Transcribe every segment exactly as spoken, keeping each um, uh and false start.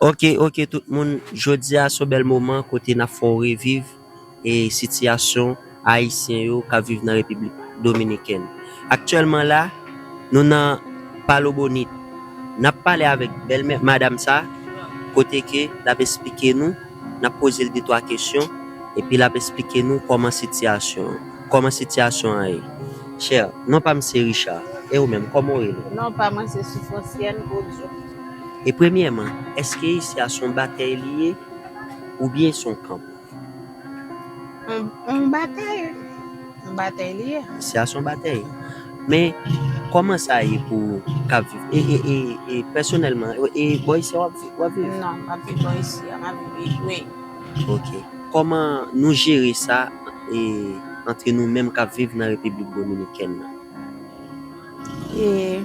Ok, ok, tout moun, jodi a se yon bèl moman kote n ap fè w reviv e sitiyasyon Ayisyen yo k ap viv nan Repiblik Dominikèn. Aktyèlman la, nou nan Palo Bonit. N ap pale avèk bèlmè madanm sa, kote ke l ap esplike nou, n ap poze l de twa kesyon, epi l ap esplike nou kòman sitiyasyon, kòman sitiyasyon an ye. Chè, non pa m se Richard. E ou menm, kòman w rele? Non pa mwen se Soufonsyèn Odyo. E premyèman, èske isi a se yon batèy li ye oubyen se yon kanp? On, on batèy. On batèy li ye. Isi a se yon batèy. Men, kòman sa ye pou ou k ap viv? E, e, e, e pèsonèlman, e, e bò isi a w ap vi-, w ap viv? Non, m ap viv bò isi a, m ap viv Igwe. Ok. Kòman nou jere sa, e, antre nou menm k ap viv nan Repiblik Dominikèn nan? E,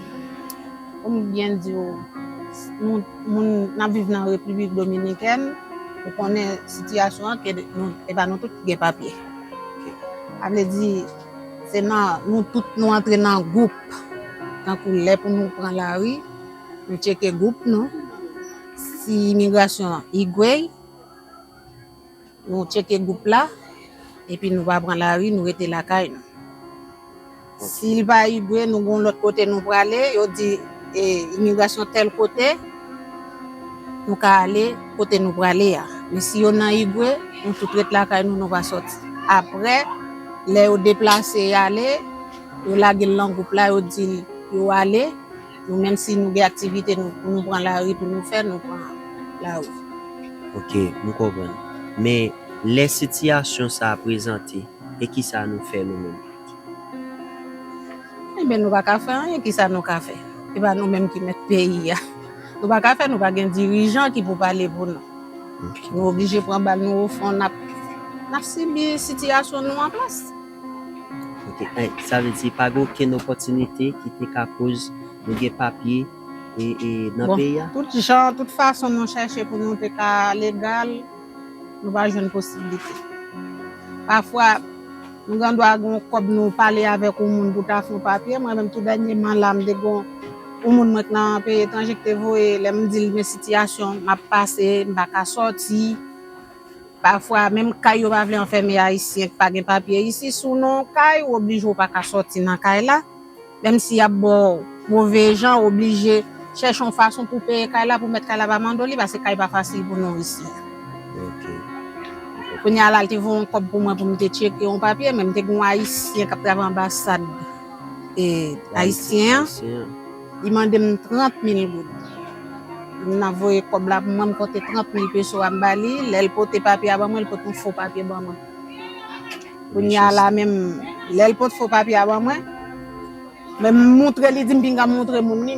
pou m byen di w, nou, moun, n ap viv nan Repiblik Dominikèn, ou konnen sitiyasyon an ke nou, e pa nou tout ki gen papye. Sa vle di, se nan, nou tout nou antre nan gwoup. Tankou lè pou nou pran lari, nou tcheke gwoup nou. Si imigrasyon Igwe, nou tcheke gwoup la, epi nou pa pran lari, nou rete lakay nou. Si l pa Igwe, nou gon lòt kote nou prale, yo di, e, imigrasyon tèl kote, nou ka ale kote nou prale a. Men si yo nan Igwe, nou tout ret lakay nou, nou pa sòti. Apre, lè yo deplase y ale, yo lage l nan gwoup la, yo di l yo ale, nou menm si nou gen aktivite nou, pou nou pran lari pou nou fè, nou pran lari. Ok, m konprann. Men lè sitiyasyon sa a prezante, e kisa nou fè nou menm? Ebyen, nou pa ka fè anyen, kisa nou ka fè? E pa nou menm ki mèt peyi a. Nou pa ka fè, nou pa gen dirijan ki pou pale pou nou. Ok. Nou oblije pran bal nou ofon, n ap, n ap sibi sitiyasyon nou anplas. Ok, e, sa vle di pa gen okenn opòtinite ki te ka koz nou gen papye e, e nan Bon, peyi a? Tout jan, tout fason nou chèche pou nou te ka legal, nou pa jwenn posiblite. Pafwa, nou gen dwa gen yon kòb nou pale avèk yon moun pou ta fè yon papye. Mwen menm tou dènyèman la, m te gen yon moun mwen k nan peyi etranje k te voye, lè m di l men sitiyasyon m ap pase, m pa ka sòti. Pafwa, menm kay yo pa vle anfème Ayisyen k pa gen papye isi, si w nan yon kay, ou oblije w pa ka sòti nan kay la. Menm si y ap ba w move jan, ou oblije chèche yon fason pou w peye kay la, pou mèt kay la pa mande w li, paske kay pa fasil pou nou isi. Ok. Kounye a la, l te voye yon kòb pou mwen pou m te tcheke yon papye, men m te gen yon Ayisyen k ap travay anbasad, e, ayisyen an. Ayisyen an. Li mande m trant mil goud. M nan voye kòb la pou mwen, m konte trant mil peso a m ba li. Lè l pote papye a ban mwen, l pote yon fo papye ban mwen. Kounye a la menm, lè l pote fo papye a ban mwen, men m montre li, di m pinga m montre moun li.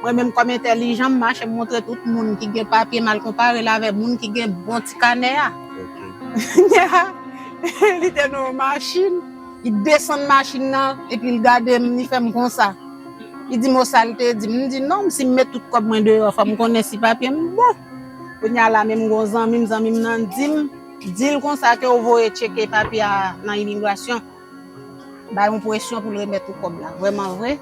Mwen menm kòm entèlijan, m mache m montre tout moun ki gen papye, m al konpare l avè moun ki gen bon ti kanè a. Ok. Kounye a, li te nan yon machin, li desann machin nan, epi l gade m, li fè m konsa. Li di m, o, sa l te di m. M di, non, si m met tout kòb mwen deyò, fò m konnen si papye m bon. Kounye a la, menm gon zanmi m, zanmi m nan di m, di l konsa ke yo voye tcheke papye a nan imigrasyon. Bay yon presyon pou l remèt ou kòb la. Vrèman vre.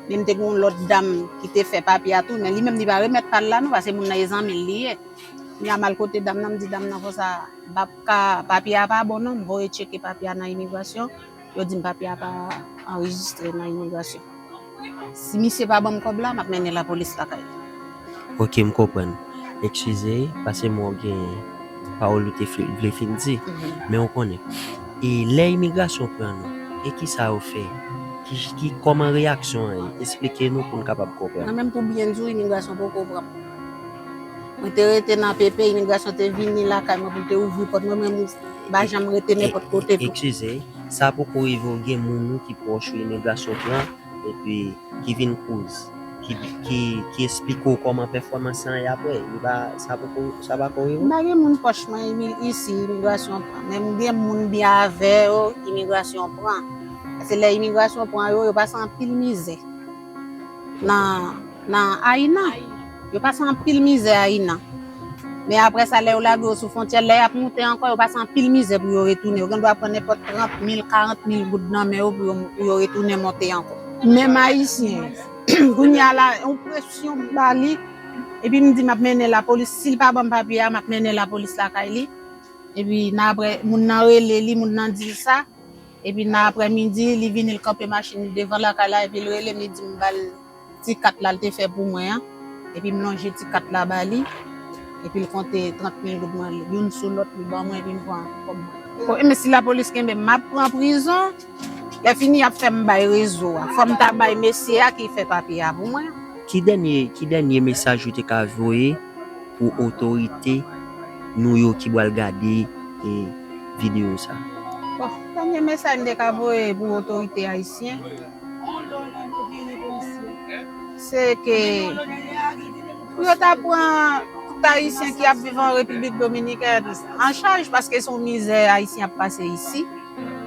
Men m te gen yon lòt dam ki te fè papye a tou, men li menm li pa remèt pa l la non, paske moun nan e zanmi l li ye. Kounye a m al kote dam nan, m di dam nan konsa, m p ap ka, papye a pa bon non, m voye tcheke papye a nan imigrasyon. Yo di m papye a pa anrejistre nan imigrasyon. Si misye pa ban m kòb la, m ap mennen lapolis lakay li. Ok, m konprann. Eskize, paske mwen gen pawòl ou te fi-, vle fin di. Mhm. Men ou konnen. E lè imigrasyon pran nou, e kisa yo fè? Ki, ki, kòman reyaksyon an ye? Esplike nou pou n kapab konprann. Mwen menm pou byen di w, imigrasyon poko pran m. Mwen te rete nan P P, imigrasyon te vini lakay mwen pou l te ouvri pòt mwen, mwen m pa janm rete nenpòt kote tou. Eskize, sa poko rive w gen moun ou ki pwòch ou imigrasyon pran, epi ki vin koz, ki, ki, ki esplike w kòman pèfòmans lan ye apre, li pa, sa poko, sa pako rive w? M pa gen moun pwòch mwen imi-, isi imigrasyon pran, men m gen moun byen avè yo imigrasyon pran. Paske lè imigrasyon pran yo, yo pase anpil mizè nan, nan Ayina. Yo pase anpil mizè Ayina. Men apre sa, lè yo lage yo sou fwontyè, lè y ap moute ankò, yo pase anpil mizè pou yo retounen. Yo gen dwa pran nenpòt trant mil, karant mil goud nan men yo pou yo, pou yo retounen monte ankò. Menm Ayisyen, kounye a la, yon presyon ba li, Epi m di m ap mennen lapolis, si l pa ban m papye a, m ap mennen lapolis lakay li. Epi nan apre, moun nan rele li, moun nan di l sa. Epi nan aprèmidi, li vini, l kanpe machin li devan lakay la, epi l rele m, li di m ba l ti kat la l te fè pou mwen an. Epi m lonje ti kat la ba li. Epi l konte trant mil goud mwen, youn sou lòt, li ban mwen, epi m pran kòb mwen. Bon, e men si lapolis kenbe m, m ap pran prizon. Lè fini, y ap fè m bay rezo a. Fò m ta bay mesye a ki fè papye a pou mwen. Ki dènye, ki dènye mesaj ou te ka voye pou otorite nou yo ki pral gade, e, videyo sa? Bon, dènye mesaj m te ka voye pou otorite ayisyen, se ke pou yo ta pran tout ayisyen ki ap viv an Repiblik Dominikèn an chaj, paske se yon mizè ayisyen ap pase isi.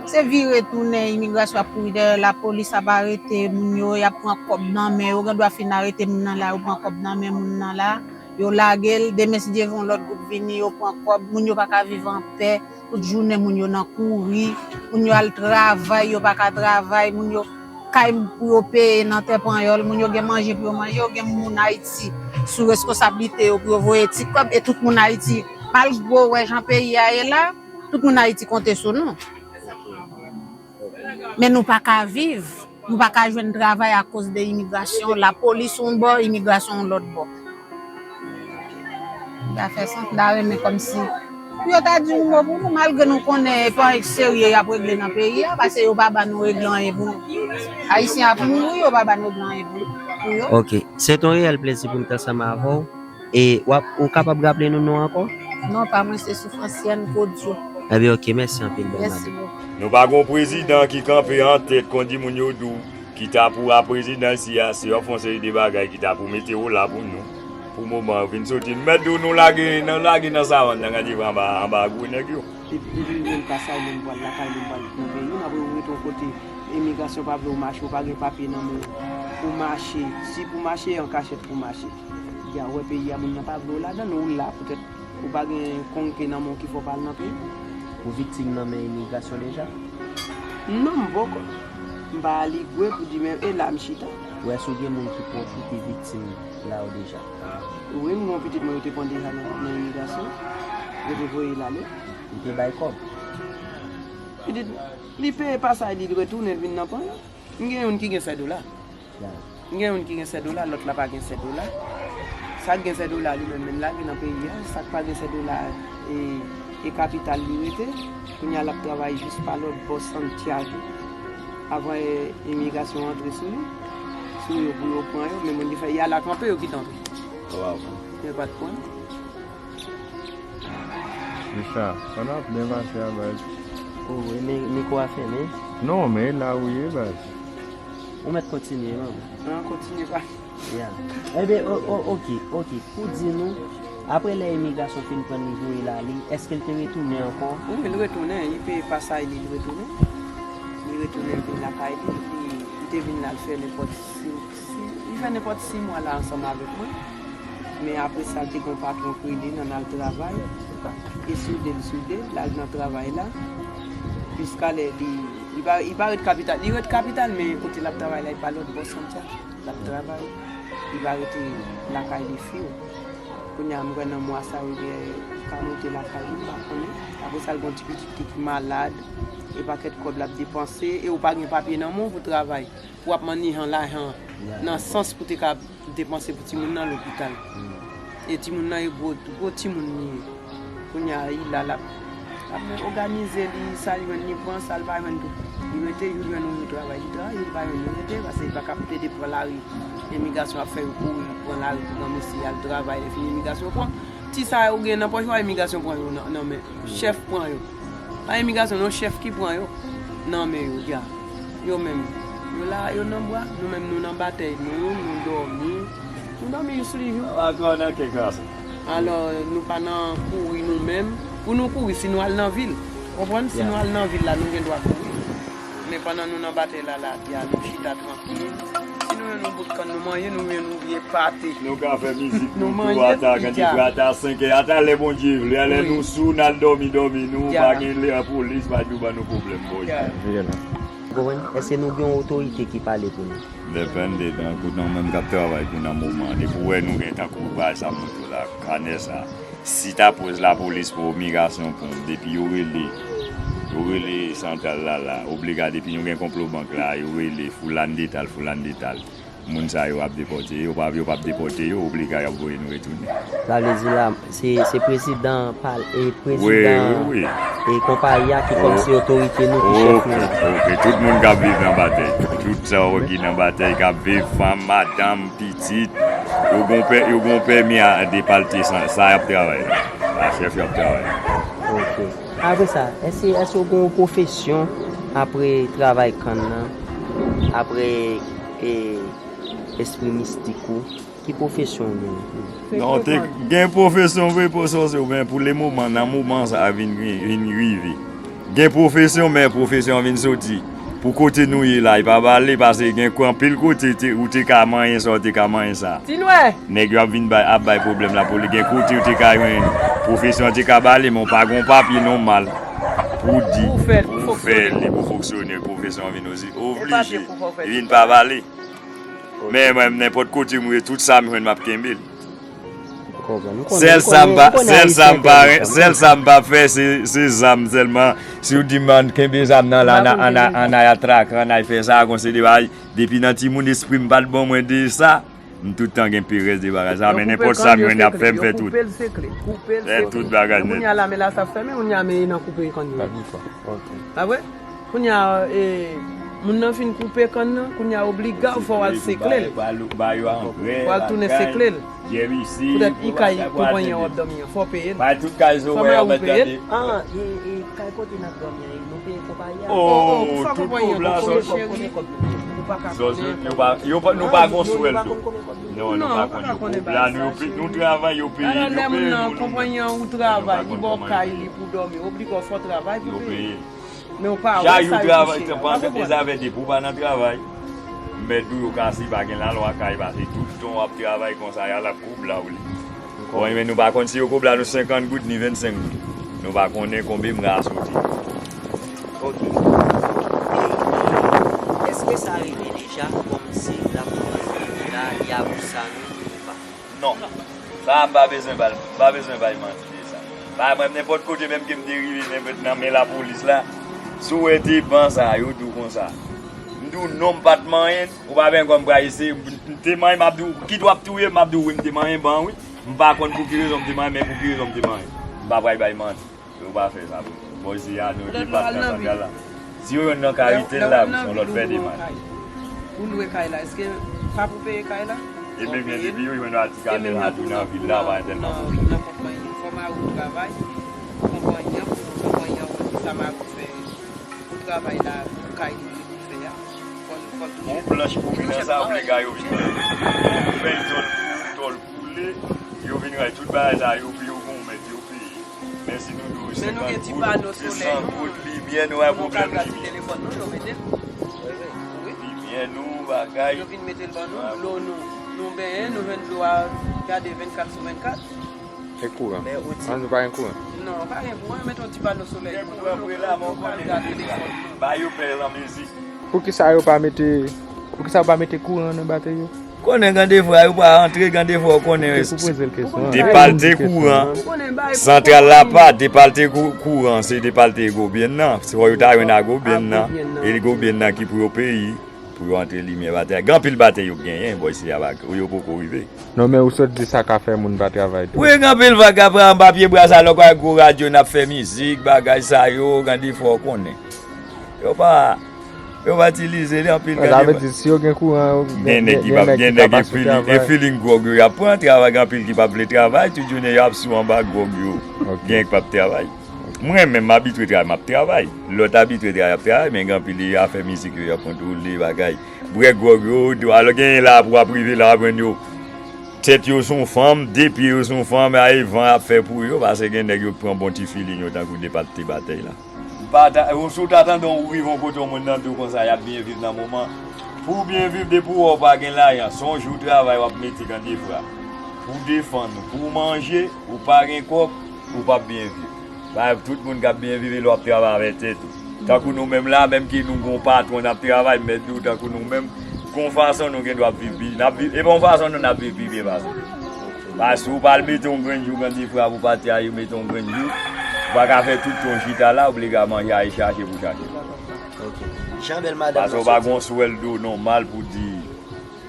Se vire tounen, imigrasyon ap kouri dèyè, lapolis ap arete moun yo, y ap pran kòb nan men yo, gen dwa fin arete moun nan la, yo pran kòb nan men moun nan la, yo lage l, demen si Dye vle yon lòt gwoup vini, yo pran kòb, moun yo pa ka viv anpè, tout jounen moun yo nan kouri, moun yo al travay, yo pa ka travay, moun yo kay pou yo peye nan tè panyòl, moun yo gen manje pou yo manje, yo gen moun Ayiti sou reskonsablite yo pou yo voye ti kòb, e tout moun Ayiti, malgre w wè jan peyi a ye la, tout moun Ayiti konte sou nou. Men nou pa ka viv, nou pa ka jwenn travay akoz de imigrasyon, lapolis yon bò, imigrasyon yon lòt bò. Sa fè sans, m ta renmen kòmsi pou yo ta di yon mo pou nou, malgre nou konnen e pa anyen serye y ap regle nan peyi a, paske yo pa ba nou regle anyen pou nou. Ayisyen ap mouri, yo pa ba nou regle anyen pou, pou yo. Ok, se yon reyèl plezi pou m t ansanm avè w. E w ap, ou kapab raple nou non ankò? Non pa mwen se Soufransyèn Kodyo. Ebyen, ok, mèsi anpil, bèl madanm. Mèsi bokou. Nou pa gon prezidan ki kanpe an tèt, kondi moun yo di w, ki ta pou a prezidan isi a, si w ap fè yon seri de bagay ki ta pou mete w la pou nou, pou moman yo vin soti. Nou mèt di w nou lage, nou lage nan savann nan, gade anba, anba gwo nèg yo. Depi, depi m jwenn pasaj, lè m pral lakay, lè m pral nan peyi m, apre ou rete yon kote, imigrasyon pa vle w mache, ou pa gen papye nan men w pou mache. Si pou mache, an kachèt pou mache. Ya wè peyi a, moun nan pa vle w ladan l, ou la poutèt ou pa gen konke nan men w ki fè w pa al nan peyi w. Ou viktim nan men imigrasyon deja? Non, m poko. M pa aligwe pou di men e la m chita. Ou wè si w gen moun ki pwofite viktim la yo deja? Wi, m gen yon pitit mwen yo te pran deja nan, nan imigrasyon. Yo te voye l ale. Ou te bay kòb? Pitit, li peye pasaj li, li retounen, l vin nan pran yo. M gen youn ki gen sèt dola. M gen youn ki gen sèt dola, lòt la pa gen sèt dola. Sa k gen sèt dola li menm, men l lage nan peyi a. Sa k pa gen sèt dola, e, e kapital li rete. Kounye a l ap travay jis pa lòt bò Santiago. Avan, e, imigrasyon antre sou li, sou yo pou yo pran yo, men moun ki fè y al a kanpe yo kite antre. Yo pa t pran. Richard, sa n ap byen pase a, baz? O, e mi-, mikwo a fèmen? Non, men e la ou ye, baz. Ou mèt kontinye, non? An, kontinye pa. Ya. Ebyen, o, o, ok, ok. Pou di nou, apre lè imigrasyon fin pran li voye l ale, èske l te retounen ankò? Wi, l retounen. Li peye pasaj li, l retounen. Li retounen, l vin lakay li. Li, li te vin la, l fè nenpòt si, si, li fè nenpòt sis mwa la ansanm avèk mwen. Men apre sa, l te gen yon patwon k rele l, ann al travay. E soude l soude, l al nan travay la. Jiska lè li, li pa, li pa ret kapital. Li ret kapital, men kote l ap travay la, e pa lòt bò Santiago. L ap travay. Li pa rete lakay li fiw. Kounye a, m kwè nan mwa sa yo, li ka monte lakay li, m pa konnen. Apre sa, l gen yon ti pitit li ki malad. E pakèt kòb l ap depanse. E ou pa gen papye nan men w pou travay. Pou w ap mannijan lajan nan sans pou te ka depanse pou timoun nan lopital. E timoun nan e gwo, gwo timoun li ye. Kounye a, li la, l ap, l ap òganize li, sa l jwenn li pran, sa l pa jwenn tou. Li rete, jou l jwenn yon jou travay, li travay, jou l pa jwenn li rete, paske li pa ka plede pran lari. Imigrasyon ap fè yo kouri pran lari pou nan mesye al travay, lè fini imigrasyon pran. Ti sa yo gen nan pòch yo, imigrasyon pran yo nan, nan men. Chèf pran yo. Pa imigrasyon non, chèf ki pran yo nan men yo, dja. Yo menm, yo la, yo nan bwa, nou menm nou nan batèy nou, nou dòmi. Nou dòmi jis li jou. Ankò nan kèk rason. Alò, nou pa nan kouri nou menm. Pou nou kouri, si nou al nan vil. Konprann? Si nou al nan vil la, nou gen dwa kouri. Men pandan nou nan batèy la, la, dja, nou chita trankil. Si nou jwenn yon bout kann, nou manje, nou jwenn yon vye pate. Nou ka fè mizik nou tou ata, kantifle ata senkè, ata lè Bondye vle, lè nou sou, n al dòmi, dòmi, nou pa gen lè polis pa di w ban nou pwoblèm, boy. Konprann? Èske nou gen yon otorite ki pale pou nou? Depende, tankou nan menm k ap travay pou nan moman, depi w wè nou gen tankou bagay sa m montre w la, kanè sa. Si ta poz lapolis pou imigrasyon pran, depi yo rele, yo rele santral la la, obliga depi nou gen konplo bank la, yo rele foulan de tal, foulan de tal. Moun sa yo ap depòte, yo p ap, yo p ap depòte yo, obliga y ap voye nou retounen. Sa vle di la, se, se prezidan, pal, e, wi, prezidan, wi, wi, e konpayi a ki kòmsi otorite nou, ki chèf nou. Ok, ok. Tout moun k ap viv nan Batèy, tout sa yo ki nan Batèy k ap viv, fanm, madanm, pitit, yo gon pè, yo gon pèmi a depalte sa, sa y ap travay la. Sa chèf yo ap travay la. Ok. Apre sa, èske, èske w gen yon pwofesyon apre travay kann nan? Apre, e, espri mistik ou, ki pwofesyon w genyen? Non, te gen pwofesyon vre, pwofesyon, men pou le moman, nan moman sa a vin, vin rive. Gen pwofesyon, men pwofesyon an vin soti. Pou kote nou ye la, e pa bale, paske gen anpil kote te, ou te ka manyen sa, ou te ka manyen sa. Ti nwè! Nèg yo ap vin bay, ap bay pwoblèm la pou li. Gen kote yo te ka jwenn pwofesyon an te ka bale, men w pa gen papye nòmal pou di, pou fè l, pou fonksyone, pwofesyon an vin oblije, li vin pa bale. Men mwen, nenpòt kote m ye, tout sa m jwenn, m ap kenbe l. Sèl sa m pa, sèl sa m pa, sèl sa m pa fè, se, se zam sèlman. Si w di m ann kenbe zam nan la, ann, ann, ann ay atrakan, ann ay fè sa, gon seri de bagay. Depi nan timoun, espri m pa t ban mwen de sa. M tout tan gen perèz de bagay sa, men nenpòt sa m jwenn ap fè, m fè tout. Fè tout bagay nèt. Kounye a la, men la sa fèmen, kounye a men nan koupe kann yo. Pa vre? Kounye a, e, moun nan fin koupe kann nan, kounye a obliga w fò w al sekle l. Ba yo angrè, fò w al tounen sekle l. Poutèt i kay konpanyi an w ap dòmi an, fò w peye l. Fò mari w peye l. Ah, e, e, kay kote n ap dòmi an, e, nou peye konpayi a? Oh, tout kòb la, zòt. Zòt, yo pa, yo pa, nou pa gon swèl tou. Non, nou pa konn yo. Kòb la, nou, yo pe-, nou travay, yo peye, yo peye nou, nou menm. Konpayi an ou travay, li ba w kay li pou dòmi, oblike w fò travay pou peye. Men w pa wè sa yo touche a, w pa konprann. Chak jou travay, pandan de zafè depi w pa nan travay, m mèt di w yo kase, pa gen lalwa kay, pase tout tan w ap travay konsa, y al ap kob la w li. Bon, men nou pa konn si yo kob la nou senkant goud ni vennsenk goud. Nou pa konnen konbyen m ka soti. Ok. E, èske sa rive deja, kòmsi lapolis vini la, y a pou sa nou ou pa? Non. Sa a m pa bezwen ba l, m pa bezwen bay manti de sa. Bay mwen nenpòt kote, menm ke m te rive nenpòt nan men lapolis la, si w wè te ban sa, yo di w konsa. M di w non, m pa t manyen, ou pa benyen kòm bra ese, m te manyen, m ap di w, kit w ap touye m, m ap di w wi, m te manyen ban wi. M pa konn pou ki rezon m te manyen, men pou ki rezon m te manyen. M pa pral bay manti. Yo pa fè sa pou nou. Bò isi a, nou te pati nan santral la. Si yo jwenn nan karite l la, se yon lòt fè demach. Ou lwe kay la, èske pa pou peye kay la? Ebyen, byen, depi yo jwenn yon ti kay nan vil la, pa gen tèlman pwoblèm. Nan konpayi, fò mari w travay, konpayi an, pou konpayi an konn ki sa mari w fè pou travay la, pou kay li pou fè a. Fò, fò toujou. Ou blanch pou vin nan sa, obliga yo vin. Ou fè tòl pou, tòl koule, yo vin wè tout bagay sa, yo, yo gon mèt, yo peye. Men si nou dwe senkant goud, se san goud, limyè, nou pa gen pwoblèm limyè. Limyè nou, bagay. Yo vin mete l ban nou, dlo nou, nou benyen, nou jwenn dlo a gade vennkat sou vennkat. E kouran? An, nou pa gen kouran? Non, pa gen kouran, yo mete yon ti pano solèy pou nou, nou pral gade telefòn nou. Ba yo pè lan mizik. Poukisa yo pa mete, poukisa yo pa mete kouran nan batri yo? Konnen gen defwa yo pa antre, gen defwa w konnen depalte kouran. Santral la pa depalte kou-, kouran, se depalte gobyen nan. Se fò yo ta jwenn a gobyen nan. E gobyen nan ki pou yo peye, pou yo antre limyè batèy. Gen anpil batèy yo genyen, bò isi a, yo poko rive. Non, men ou sot di sa ka fè moun pa travay tou. Wi, gen anpil vag ap anba pye bwa sa, lè w ka wè gwo radyo n ap fè mizik, bagay sa yo, gen defwa w konnen. Yo pa, yo pa itilize li anpil. Sa vle di, si yo gen kouran, yo gen, gen nèg ki ka pa sou travay. Gen nèg ki pa, gen nèg e feeling, e feeling gwòg yo y ap pran, travay, gen anpil ki p ap vle travay, tout jounen y ap sou anba gwòg yo. Gen ki p ap travay. Mwen menm, m abitye travay, m ap travay. Lòt abitye travay, ap travay, men gen anpil afè mizik yo, y ap kontwole, bagay. Bwè gwòg yo, alò genyen la pou w ap rive la, w ap jwenn yo. Tèt yo sou fanm, de pye yo sou fanm, a e van ap fè pou yo, paske gen nèg yo pran bon ti feeling yo tankou depalte batèy la. M pa ta, ou, si w ta tande w rive yon kote yon moun nan di w konsa, y ap byen viv nan moman. Pou w byen viv, depi w wè w pa gen lajan, se yon jou travay w ap mete gande fra. Pou w defann ou, pou w manje, ou pa gen kòb, ou p ap byen viv. Pa tout moun k ap byen viv, e lè w ap travay avèk tèt ou. Tankou nou menm la, menm ke nou gon patwon n ap travay, m mèt di w tankou nou menm, gon fason nou gen dwa ap viv pi, n ap viv, e pa yon fason non, n ap viv pi byen pase. Paske ou pa al mete yon grenn jou, gade frap ou pati a, ou mete yon grenn jou, ou pa ka fè tout tan w chita la, obliga manje, ale chache pou chache. Ok. Jan bèl madanm Paske ou pa gon swèldo nòmal pou di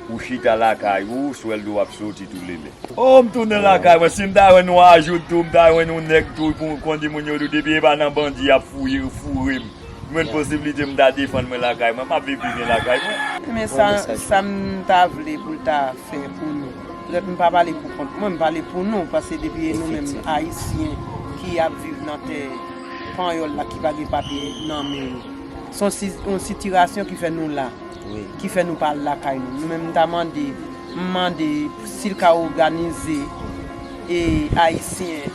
ou chita lakay ou, swèldo w ap soti toulelè. Oh, m tounen lakay mwen, si m ta jwenn yon ajout tou, m ta jwenn yon nèg tou, pou kondi moun yo tou, depi e pa nan bandi y ap fouye, foure m. Mwen posiblite m ta defann mwen lakay mwen, m ap viv pi byen lakay mwen. Men sa, sa m ta vle pou l ta fè pou nou. Petèt m pa pale pou kont mwen, m pale pou nou, paske depi e nou menm Ayisyen ki ap viv nan tè panyòl la, ki pa gen papye nan men yo. Se yon si- yon sitirasyon ki fè nou la, ki fè nou pa al lakay nou. Nou menm m ta mande, m mande si l ka òganize e Ayisyen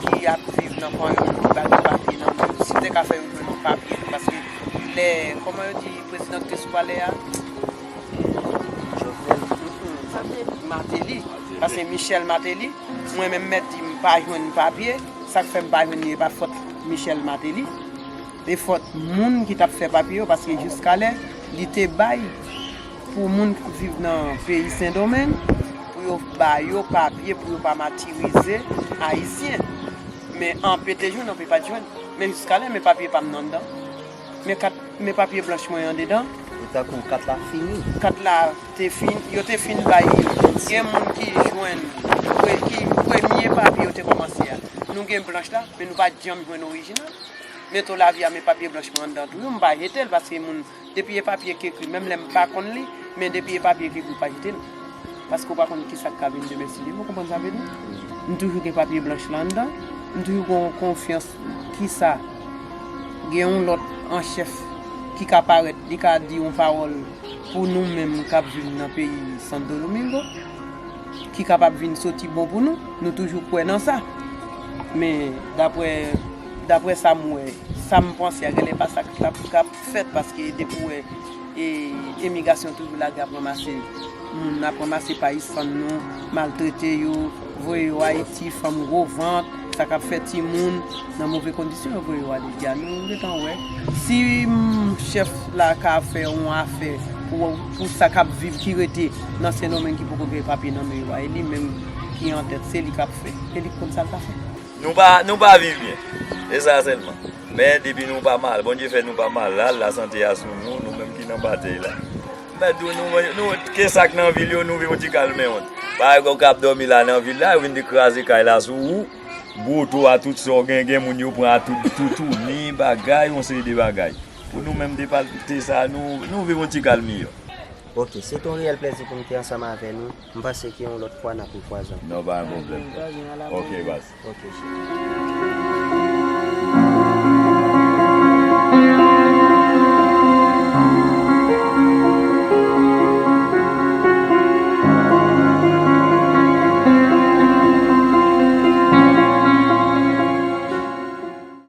ki ap viv nan panyòl ki pa gen papye nan men yo, si l te ka fè yo jwenn yon papye tou, paske lè, kòman yo di prezidan ki te sou palè a? Martelly, paske Michel Martelly, mwen menm mèt di m pa jwenn papye, sa k fè m pa jwenn li e pa fòt Michel Martelly, e fòt moun ki t ap fè papye yo, paske jiskalè li te bay pou moun k ap viv nan peyi Sendomeng, pou yo ba yo papye pou yo pa matirize Ayisyen. Men anpe te jwenn, anpe pa t jwenn. Men jiskalè, men papye pa m nan anndan. Men kat, men papye blanch mwen andedan. E tankou kat la fini. Kat la te fin, yo te fin bay. Gen moun ki jwenn, pre- ki premye papye yo te kòmanse a. Nou gen blanch la, men nou pa t janm jwenn orijinal. Men to lavi a, men papye blanch mwen anndan tou. Yo, m pa jete l paske moun, depi e papye ki ekri, menm lè m pa konn li, men depi e papye ki ekri, pa jete l. Paske w pa konn ki sa k ka vin demen si Dye vle, w konprann sa m vle di? M toujou gen papye blanch la anndan, m toujou gen yon konfyans kisa gen yon lòt an chèf ki ka parèt, li ka di yon pawòl pou nou menm k ap viv nan peyi Santo Domingo, ki kapab vin soti bon pou nou, nou toujou kwè nan sa. Men daprè daprè sa m wè, sa m panse a, genlè pa sa k ap k ap fèt, paske depi w wè e imigrasyon toujou lage ap ranmase moun, ap ranmase payisan nou, maltrete yo, voye yo Ayiti, fanm gwo vant, sa k ap fè timoun nan move kondisyon, yo voye yo ale. Dja nou gentan wè, si chèf la ka fè yon afè pou pou sa k ap viv ki rete nan Sendomeng ki poko gen papye nan men yo a, e li menm ki antèt, se li k ap fè, e li k konn sa l ka fè. Nou pa nou pa viv byen. Se sa sèlman. Men depi nou pa mal, Bondye fè nou pa malad, lasante a sou nou, nou menm ki nan batèy la. Mèt di w, nou, nou, ke sa k nan vil yo, nou viv yon ti kalme wont. Parèy ou k ap dòmi la nan vil la, yo vin dekraze kay la sou ou. Gwo to a tout sa w gen, gen moun yo pran a tout toutouni, bagay, yon seri de bagay. Pou nou menm departe sa, nou, nou viv yon ti kalme yo. Ok, se te yon reyèl plèzi pou m te ansanm avè nou. M panse ke yon lòt fwa n ap rekwaze ankò. Non, pa gen pwoblèm. Ok, baz. Ok, cheri.